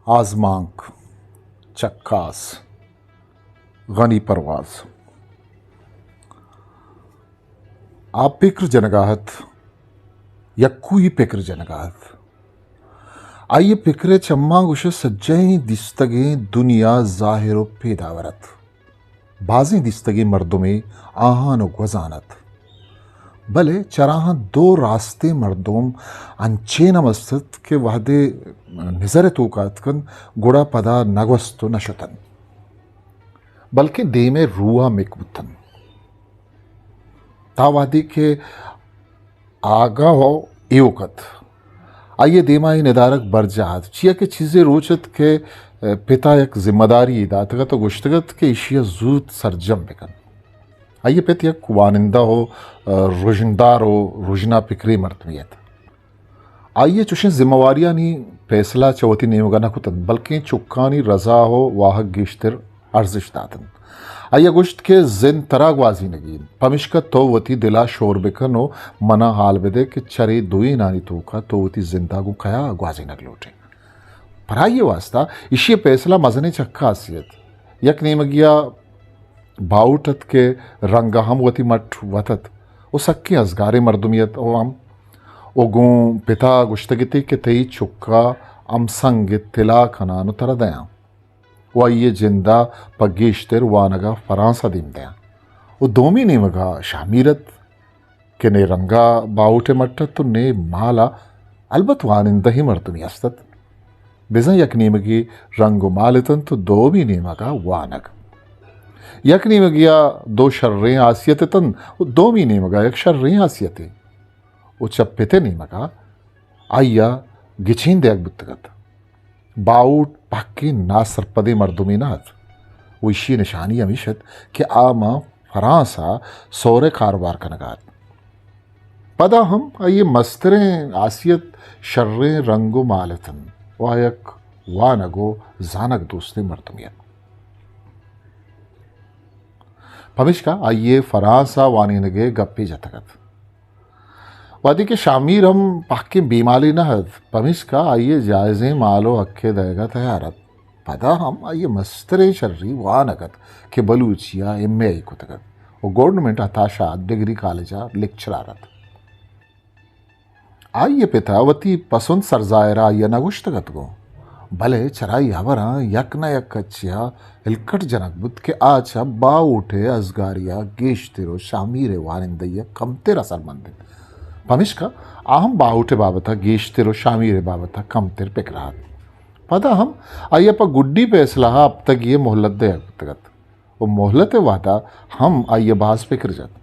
آزمانک، چکاس، غنی پرواز۔ آ پکر جنگا ات، یکوئی پکر جنگا ات۔ آئی ءِ پکر ءِ چماں گوشئے سجہیں دیستگیں دنیا ظاہر و پیداور ات۔ بازیں دیستگیں مردمے آہان و گوزان ات۔ بلے چراہاں دو راستیں مردم انچین ہم است ات کہ وہدے نظر ءِ توکا اتکنت، گڑا پدا نہ گوست و نہ شتنت، بلکیں دیم ءِ روحا مک بوتنت۔ تا وہدے کہ آگاہ و ایوک ات، آئی ءِ دیما اے ندارگ برجاہ ات، چیا کہ چیزے روچ ات کہ پتا یک ذمہ داری یے داتگ ات و گوشتگ ات کہ ایشی ءَ زوت سرجم بکن۔ آئی ءِ پت یک وانندہ و رژندار و رژنا پکریں مردمے ات۔ آئی ءَ چوشیں ذمہ واریانی پیسلہ چہ وتی نیمگا نہ کتنت، بلکیں چکانی رضا و واہگ گیشتر ارزشت داتنت۔ آئی ءَ گوشت کہ زند ترا گوازینگی انت، پمشکا تو وتی دلا شور بکن و منا حال بدئے کہ چرے دوئینانی توکا تو وتی زندا گوں کیا گوازینگ لوٹئے۔ پرائی ءِ واستا ایشی ءِ پیسلہ مزنیں چکاسے ات۔ یک نیمگیا باہوٹ ات کہ رنگا ہم وتی مٹ وت ات و سکیں ازگاریں مردمے ات و ہم و گوں پتا گوشتگ اتی کہ تئی چکا ہمسنگ طلا کنان و ترا دیاں و آئی ءِ جندا پہ گیشتر وانگا فرانسا دیم دیاں۔ و دومی نیمگا شاہمیر ات کہ نے رنگا باہوٹ ءِ مٹ ات و نے مالا، البت وانندہیں مردمے است ات۔ بزاں یک نیمگے رنگ و مال اتنت و دومی نیمگا وانگ۔ یک نیمگیا دو شریں حاصیت اتنت و دومی نیمگا یک شریں حاصیتے۔ و چہ پت ءِ نیمگا آئی ءَ گچین دیگ بوتگ ات۔ باہوٹ پہکیں ناسرپدیں مردمے نہ ات و ایشی ءِ نشانی ہمیش ات کہ آ ماں فرانس ءَ سور ءِ کاروبار کنگا ات۔ پدا ہم آئی ءِ مستریں حاصیت شریں رنگ و مال اتنت و آ یک وانگ و زانگ دوستیں مردمے ات۔ پمیشکا آئی ءَ فرانس ءَ وانینگ ءِ گپے جتگ ات۔ وہدے کہ شاہمیر ہم پہکیں بے مالے نہ ات، پمیشکا آئی ءَ جائزیں مال و حقے دئیگ ءَ تیار ات۔ پدا ہم آئی ءِ مستریں شری وانگ ات کہ بلوچی ءَ ایم اے آئی کتگ ات و گورنمنٹ عطا شاد ڈگری کالج ءَ لیکچرار ات۔ آئی ءِ پت ءَ وتی پسند سرزاہر ءَ آئی ءَ نہ گوشتگ ات گوں، بلے چرائی ہبراں یک نہ یک کچے ءَ ہلکٹ جنگ بوت کہ آ چہ باہوٹ ءِ ازگاری ءَ گیشتر و شاہمیر ءِ وانندہی ءَ کمتر اثرمند انت۔ پمیشکا آ ہم باہوٹ ءِ بابت ءَ گیشتر و شاہمیر ءِ بابت ءَ کمتر پکر ءَ ات۔ پدا ہم آئی ءَ پہ گڈی پیسلہ ءَ ہپتگے ءِ مہلت دئیگ بوتگ ات و مہلت ءِ وہد ءَ ہم آئی ءَ باز پکر جت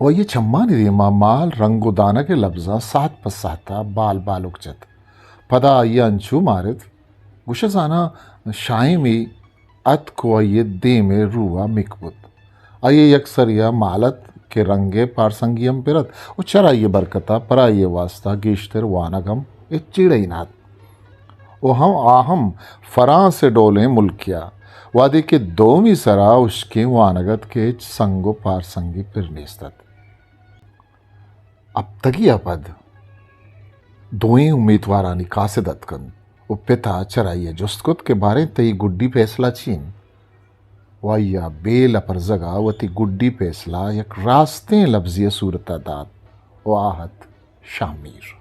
و آئی ءِ چمانی دیما مال، رنگ و دانگ ءِ لبزاں ساعت پہ ساعت ءَ بال بالک جت۔ پدا آئی ءَ انچو مارت، گوشئے زاناں شاہیمے اتک و آئی ءِ دیم ءِ روح ءَ مک بوت۔ آئی ءِ یک سریا مال ات کہ رنگ ءِ پارسنگی ہم پر ات و چرائی ءِ برکت ءَ پرائی ءِ واستا گیشتر وانگ ہم ہچ جیڑہ ئے نہ ات۔ و ہم آ ہم فرانس ءِ ڈولیں ملکے ءَ، وہدے کہ دومی سرا ہشکیں وانگ ات کہ ہچ سنگ و پارسنگی پر نیست ات۔ ہپتگے ءَ پد دوئیں امیتوارانی قاصد اتک انت و پت ءَ چرائی ءَ جست کت کہ باریں تئی گڈی پیسلہ چی انت؟ و آئی ءَ بے لپرزگ ءَ وتی گڈی پیسلہ یک راستیں لبزے ءِ صورت ءَ دات و آ ات شاہمیر۔